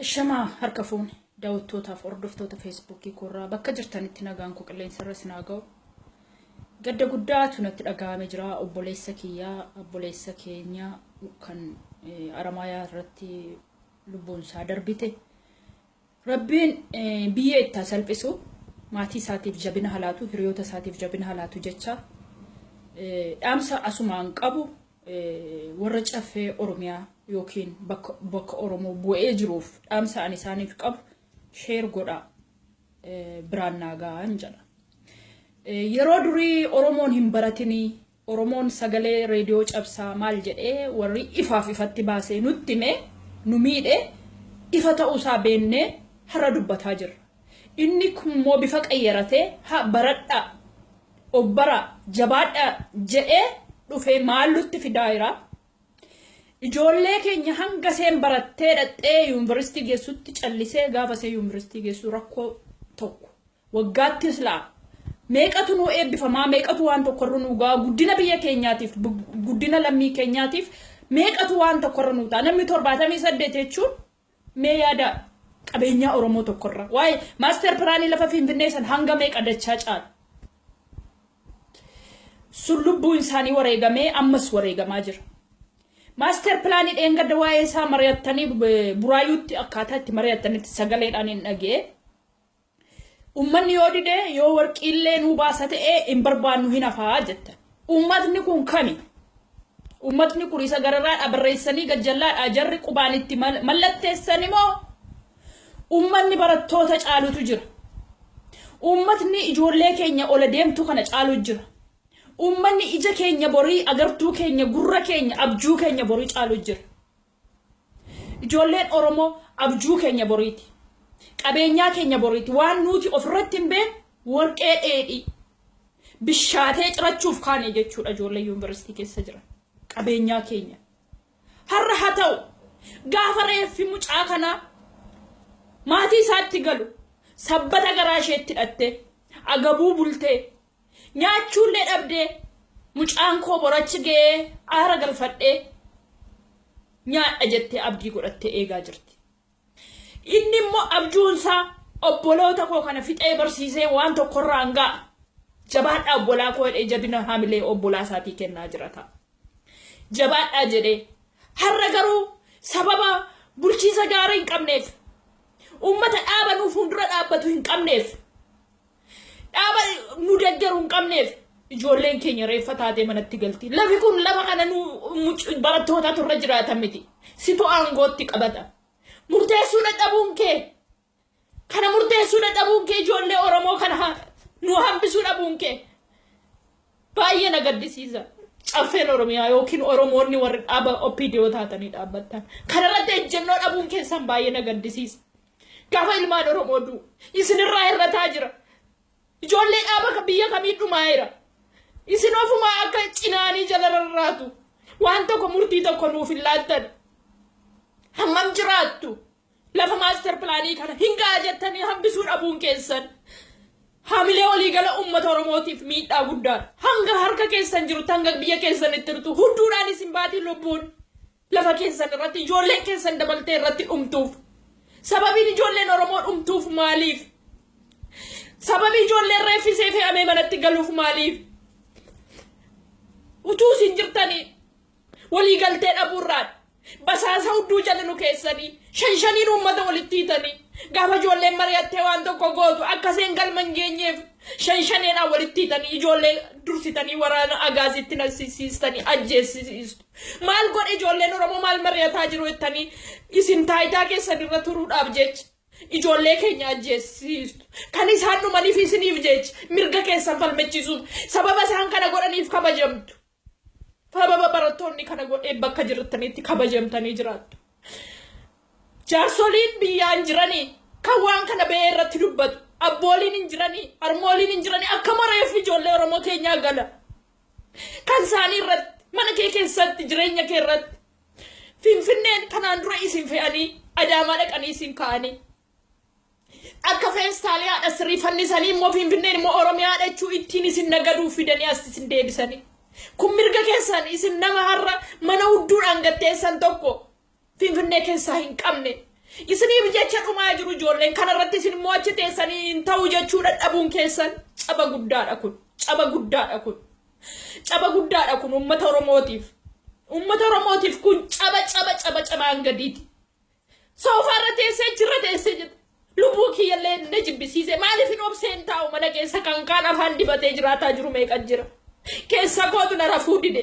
Ashamaa harka fuune daawwattootaaf hordoftoota feesbuukii koorraa bakka jirtanitti nagaan koo qilleensa irra isin haa ga'u. Gadda guddaatu natti dhaga'ame jira obboleessa kiyyaa obboleessa keenya kan Aramaayaa irratti lubbuun isaa darbite. Rabbiin biyya itti haa salphisu, maatii isaatiif jabina halaatu, hiriyoota isaatiif jabina halaatu jecha dhaamsa asumaan qabu warra caffee Oromiyaa yookiin bakka Oromoo bu'ee jiruuf dhaamsa ani isaaniif qabu sheer godhaa biraan naa ga'an jedha. Yeroo durii Oromoon hin baratinii Oromoon sagalee reediyoo cabsaa maal jedhee warri ifaaf ifatti baasee nutti hime nu miidhe ifa ta'uusaa beennee har'a dubbataa jirra. Inni kummoo bifa qayyaratee haa baradhaa, obbaraa, jabaadhaa jedhee dhufee maal nutti fidaa jira? Ijoollee keenya hanga isheen barattee dhaqxee yuunivarsiitii geessutti callisee gaafa ishee yuunivarsiitii geessu rakkoo tokko waggaattis laa meeqatu nuu eebbifamaa, meeqatu waan tokkorra nuu ga'a, guddina biyya keenyaatiif, guddina lammii keenyaatiif meeqatu waan tokkorra nuu ta'a? Namni 78 jechuun mee yaada qabeenyaa Oromoo tokkorra waa'ee master planii lafa Finfinnee san hanga meeqa dachaa caala. Sun lubbuun isaanii wareegamee ammas wareegamaa jira. Master planii dheengadda waa'ee isaa mari'attanii Buraayyuutti akkaataa itti mari'attanitti sagaleedhaan hin dhagee. Uummanni yoo dide, yoo warqiillee nuu baasa ta'e hin barbaannu, hin hafaa jettan. Uummatni kun kami? Uummatni kun isa gararraadhaa barreessanii gajjallaadhaa jarri qubaan itti mallatteessan immoo uummanni barattoota caalutu jira. Uummatni ijoollee keenya ola deemtu kana caalu jira. Uummanni ija keenya borii, agartuu keenya, gurra keenya, abjuu keenya borii caalu jira. Ijoolleen Oromoo abjuu keenya boriiti. Qabeenyaa keenya boriiti. Waan nuti ofirratti hin beekne warqee dheedhii bishaatee cirachuuf kaane jechuudha ijoollee yuunivarsiitii keessa jiran. Qabeenyaa keenya. Har'a haa ta'u, gaafa reeffi mucaa kanaa maatii isaatti galu sabbata garaa isheetti hidhattee agabuu bultee nyaachuullee dhabdee mucaan koo borachi ga'ee aara galfadhee nyaadha jettee abdii godhattee eegaa jirti. Inni immoo abjuunsaa obboloota koo kana fixee barsiisee waan tokkorraan ga'a. Jabaadhaa obbolaa koo jedhee jabina hamilee obbolaa isaatii kennaa jira ta'a. Jabaadhaa jedhee. Har'a garuu sababa bulchiinsa gaarii hin qabneef, uummata dhaaba nuu fuuldura dhaabbatu hin qabneef, dhaaba nu deggeru hin qabneef ijoolleen keenya reeffa taatee manatti galti. Lafi kun lafa kana nu barattootatu irra jiraatan miti. Situ aangootti qabata. Murteessuu dadhabuun kee, kana murteessuu dadhabuun kee, ijoollee Oromoo kana nu hambisuu dhabuun kee baay'ee na gaddisiisa. Caffeen Oromiyaa yookiin Oromoonni warri dhaaba OPDO taatanii dhaabbattan. Kanarratti ejjennoo dhabuun keessan baay'ee na gaddisiisa. Gaafa ilmaan Oromoo du'u isinirraa hir'ataa jira. Ijoollee dhaaba biyya kamii dhumaa jira. Isin ofumaa akka cinaanii jala rarraatu. Waan tokko murtii tokko nuuf hin laattan. Hammam jiraattu? Lafa master planii kana hin ga'a jettanii hambisuu dhabuun keessan haamilee waliigala uummata Oromootiif miidhaa guddaadha. Hanga harka keessan jiru, hanga biyya keessan itti jirtu, hudduudhaan isin baatii lubbuun lafa keessan irratti ijoolleen keessan dabaltee irratti dhumtuuf. Sababiin ijoolleen Oromoo dhumtuuf maaliif? Sababii ijoolleen reeffisee fe'amee manatti galuuf maaliif? Utuu isin jirtanii waliigaltee dhabuurraan basaasa hudduu jala nu keessanii shan shaniin uummata walitti hiitanii gaafa ijoolleen mari'attee waan tokko gootu akka isheen galma hin geenyeef shan shaneedhaan walitti hiitanii ijoollee dursitanii waraana agaazitti nasisiistanii ajjeessisiistu. Maal godhe ijoolleen Oromoo, maal mari'ataa jiru jettanii isin taayitaa keessan irra turuudhaaf jecha ijoollee keenya ajjeessiistu. Kan isaan dhumaniif isiniif jecha mirga keessan falmachiisuuf sababa isaan kana godhaniif kabajamtu. Sababa barattoonni kana godhee bakka jirtanitti kabajamtanii jiraattu. Jaarsoliin biyyaan jiranii kan waan kana ba'ee irratti dubbatu. Abbooliin hin jiranii, harmooliin hin jiranii, akka mareef ijoollee Oromoo keenyaa gala. Kan isaanii irratti, mana kee keessatti, jireenya kee irratti. Finfinneen kanaan dura isin fe'anii, Adaamaa dhaqanii isin kaa'anii. Akka feestaalii haadha sirrii fannisanii immoo Finfinneen immoo Oromiyaa jechuu ittiin isin nagaduuf fidanii as isin deebisanii. Kun mirga keessan. Isin nama har'a mana hudduudhaan gatteessan tokko Finfinnee keessaa hin qabne. Isiniif jecha dhumaa jiru ijoolleen. Kanarratti isin immoo achi teessanii hin ta'u jechuu dadhabuun keessan caba guddaadha kun. Caba guddaadha kun. Caba guddaadha kun uummata Oromootiif. Uummata Oromootiif kun caba caba caba cabaan gadiiti. Soofaarra teessee jirra teessee jirra. Lubbuu kiyyallee na jibbisiise. Maaliif hin obsee hin taa'u mana keessa kan kaan afaan dibatee jiraataa jiru meeqa jira. Keessa kootu na rafuu dide.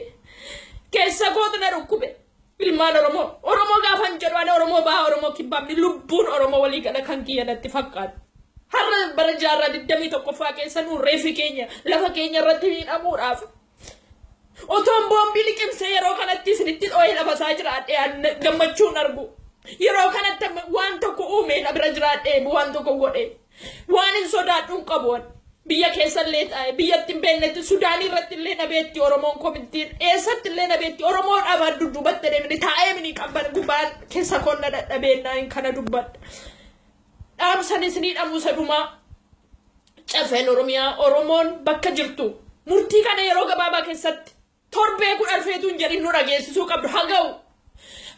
Keessa kootu na dhukkube. Ilmaan Oromoo. Oromoo gaafan jedhu ani Oromoo bahaa, Oromoo kibbaamni, lubbuun Oromoo walii gala kan kiyya natti fakkaatu. Har'a bara jaarraa 21ffaa keessa nuun reeffi keenya lafa keenya irratti miidhamuudhaaf. Otoon boombii liqimsee yeroo kanatti isinitti dhoo'ee lafa isaa jiraadhee gammachuun argu. Yeroo kanatti waan tokko uumee na bira jiraadhee waan tokko godhee. Waan hin sodaadhu hin qabu. Biyya keessa illee taa'e, biyyatti hin beeknetti, Sudaanii irratti illee na beetti Oromoon komittiin, eessatti illee na beetti Oromoodhaaf addu duubatti deemni taa'ee mini qabban gubbaan keessa koon na dadhabeennaa hin kana dubbadha. Dhaamsan isinii dhamuusa dhumaa, Caffeen Oromiyaa, Oromoon bakka jirtu murtii kana yeroo gabaabaa keessatti, torbee 10 feetuu hin jedhin, nu dhageessisuu qabdu. Haga'u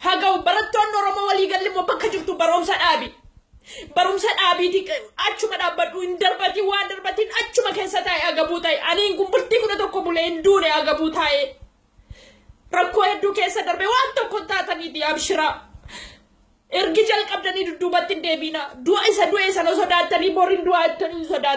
haga'u. Barattoonni Oromoo waliigalli immoo bakka jirtu barumsa dhaabi. Barumsa dhaabiiti achuma dhaabbadhu, hin darbatiin, waan darbatiin achuma keessa taa'e agabuu ta'e. Aniin kun bultii 11 bulee hin duune, agabuu taa'e. Rakkoo hedduu keessa darbe, waan tokko taataniiti, abshiraa. Ergi jalqabdanii dudduubatti hin deebiina. Du'a isa du'e sana sodaattanii boriin du'aa jettanii hin sodaatanii.